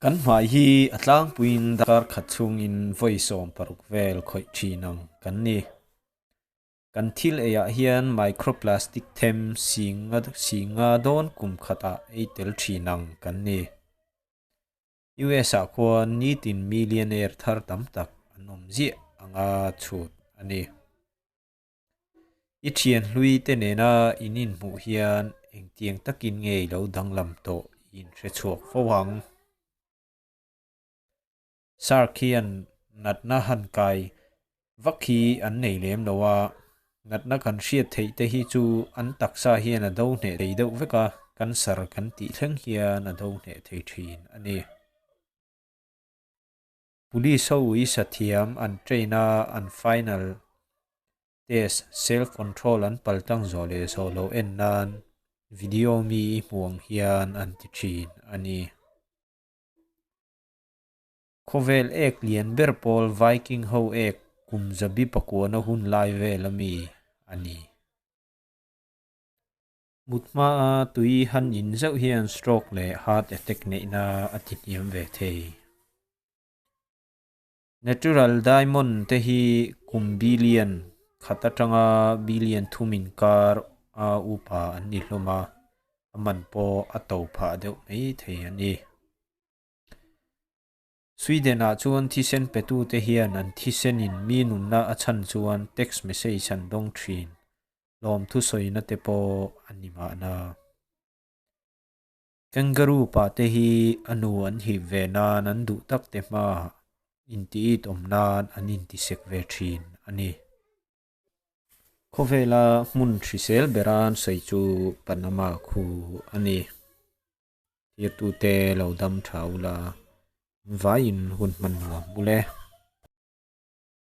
Kan hmai hi a tlangpuiin darkar khat chhungin vawi 16 vel khawih thin ang kan ni. Kan thil eiah hian microplastic them singa dawn kum khatah ei tel thin ang kan ni. US ah khuan nitin millionaire thar tam tak an awm ziah anga chhut a ni. I thian hlui te nena in inhmuh hian engtiang takin nge i lo danglam tawh i inhre chhuak fo ang. Shark hian natna han kai vak hi an nei lem lo a, natna kan hriat theih te hi chu an taksa hian a do hneh thei deuh vek a, cancer kan tih thleng hian a do hneh thei thin a ni. Police ho i sathiam an train a, an final test self control an paltlang zawh leh zawh loh en nan video mi i hmuh ang hian an ti thin a ni. Khawvel ek lian ber pawl Viking ho ek kum zabi pakuana hun lai vel ami a ni. Mut hmaa tui han in zeuh hian stroke leh heart attack neihna a ti hniam ve thei. Natural diamond te hi kum billion khat atanga billion thum inkar a upa an ni hlawm a, a man pawh a to phah deuh mai thei a ni. Sweden-ah chuan thisen petute hian an thisenin mi nunna a chhan chuan text message an dawng thin. Lawmthu sawina te pawh a ni mahna. Kangaroo pahte hi a nu an hip ve nan an duh tak te hmaah inti-it awm nan an intisek ve thin a ni. Khawvela hmun hrisel bera an sawi chu Panama khu a ni. Thirtute lo dam tha ula, vaiin hun hman nuam ule.